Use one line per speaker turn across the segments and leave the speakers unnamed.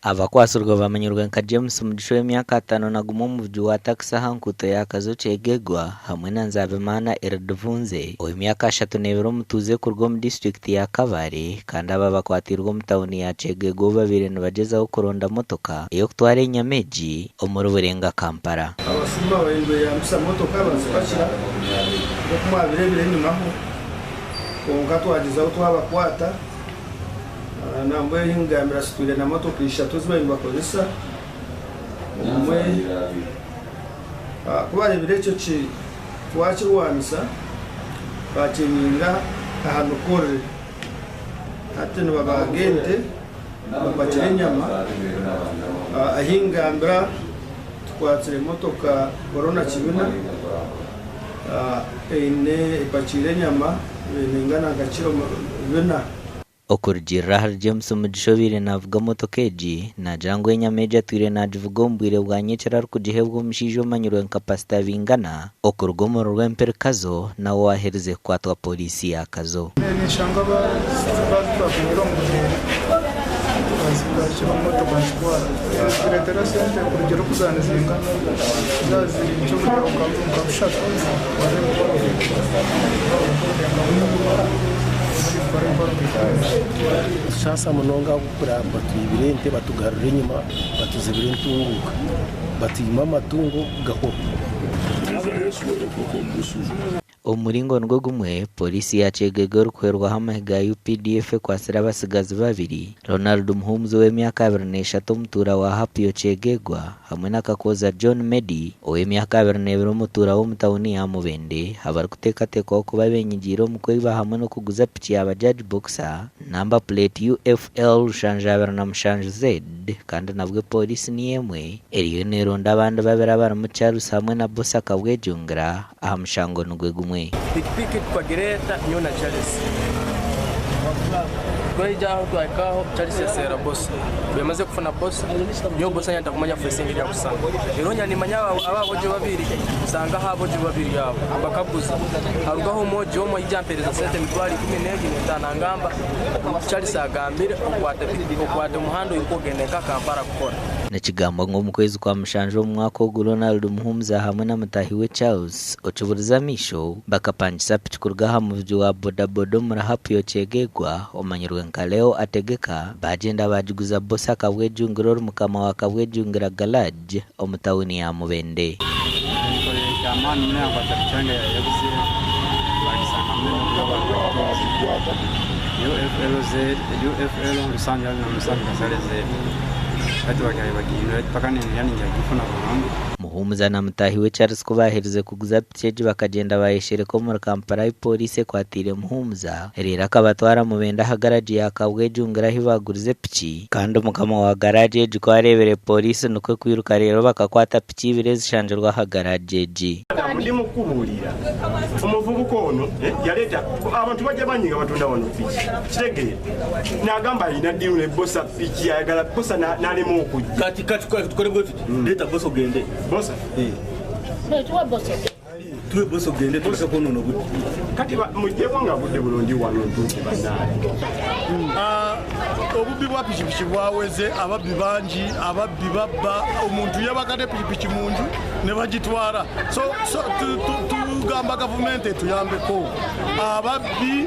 Abakwatsirwe bamanyirwe nka James Mugisha ow'emyaka 51 omuvugi wa takisi aha nguuto ya Kazo Kyegegwa hamwe na Nzabimana Eridivunze ow'emyaka 32 omutuuze kuruga omu disiturikiti ya Kabale kandi aba bakwatiirwe omu tauni ya Kyegegwa obu babaire nibagyezaho kuronda motoka ey'okutwara enyama egi omuri Burenga Kampala.
Abasuma babaire nibeyambisa motoka bazipakira nk'oku mwabireebire enyimaho kwonka twagyezaho twabakwata. Nambwenu ngambira sitwire na motoka ishatu ezi bariyo nibakozesa omwe ku barebire ekyo twakirwanisa bakiringa aha mikorere hati nibabaaga ente bapakira enyama ahi ngambira tukwatsire motoka Corona Kibina eine epakiire enyama nengana nka kiro bina.
Okurugiirira ahari James Mugisha obaire naavuga motoka egi, naagira ngu enyama egi atwire naagivuga omu bwire bwa nyekiro arikugiheebwa omushaija omanyirwe nka Pasita Bingana okuruga omuri Rwempiri Kazo nawe owaaherize kukwatwa pooriisi ya Kazo.
Ninshanga bazitwakiingira omu budeeya bazishyira omu motoka bazitwara. Nizitureetera sente kurugiirira oku zaaba nizingana. Zaaba ziri nk'oburo nka bushatu nitutwara emitwaro nka
Nitushaasa munonga ahabw'okureba ngu batwibire ente batugarura enyima batuzibira entunguuka batwima amatungo gahwaho.
Omu muringo nigwo gumwe, Pooriisi ya Kyegegwa erikuhwerwaho amahe ga UPDF ekwatsire abatsigazi babiri, Ronald Muhumuza ow'emyaka 23 omutuura wa Hapio Kyegegwa hamwe na Kakooza John Meddy ow'emyaka 22 omutuura w'omu tauni ya Mubende abarikuteekateekwaho kuba benyigiire omu kwiba hamwe n'okuguza piki ya Bajaj Boxer namba puleeti UFL 77Z kandi nabwo pooriisi niyo emwe eriyo neeronda abandi babiri abarimu Charles hamwe na Bosa Kabwejungira aha mushango nigwo gumwe.
Pikipiki tukagireeta nyowe na Charles. Twaija aho twahika aho Charles yaseera bosa. Obu yamazire kufuna bosa, nyowe bosa nyowe ntakumanya face engeri yakusana. Reero nyowe nimanya aba aboojo babiri, nsangaho aboojo babiri abo bakaguza. Harugaho omwojo omwe aija ampereza sente emitwaro 15 angamba ngu Charles agambire okwate okwate omuhanda oiruke ogende nka Kampala kukora.
Nikigambwa ngu omu kwezi kwa mushanju omu mwaka ogu, Ronald Muhumuza hamwe na mutaahi we Charles Okiburize Amaisho bakapangisa piki kuruga aha muvugi wa bodaboda omuri Hapio Kyegegwa omanyirwe nka Leo Ategeka baagyenda baagiguza Bosa Kabwejungira ori mukama wa Kabwejungira Garage omu tauni ya Mubende.
Enkorere kyamaani muno yankwata piki yange yabuzire bagisanga muno UFLZ UFL 727 kasale Z hati bagaye bagihindura paka nindya ningagifuna burundu.
Muhumuza na mutaahi we Charles ku baaherize kuguza piki egi bakagyenda baayeshereka omuri Kampala ahu pooriisi ekwatiire Muhumuza reero akabatwara Mubende aha garagi ya Kabwejungira ahu baagurize piki kandi mukama wa garagi egi ku areebire pooriisi nikwo kwiruka reero bakakwata piki ibiri ezishangirwe aha garagi egi.
Ndi mukubuulira, omuvubuka ono yaleeta abantu bajja bangi nga batunda wano piki kitegeera nagamba alina diiru ne bosa piki ayagala bosa nalema okujja.
Kati kati tukore bwe tuti leeta bosa ogende.
Bosa?
Tuwe bosa.
Tuwe bosa ogende tuleke kwonona obudde.
Kati mujjewo nga budde buno ndi wano ntuuse bannange.
Obubbi bwa pikipiki bwaweze, ababbi bangi, ababbi babba, omuntu yebaka ne pikipiki mu nju ne bagitwara. So, so tugamba gavumenti etuyambeko ababbi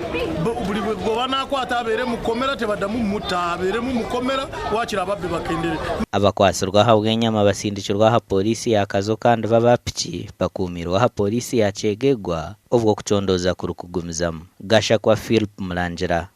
buli gwe banakwata abeere mu kkomera tebaddamu mutta abeeremu mu kkomera waakiri ababbi bakendere.
Abakwatsirwe ahabw'enyama basindikirwe aha pooriisi ya Kazo kandi bo aba piki bakuumiirwe aha pooriisi ya Kyegegwa obwo okucondooza kurikugumizamu. Gashakwa Philp Mulangira.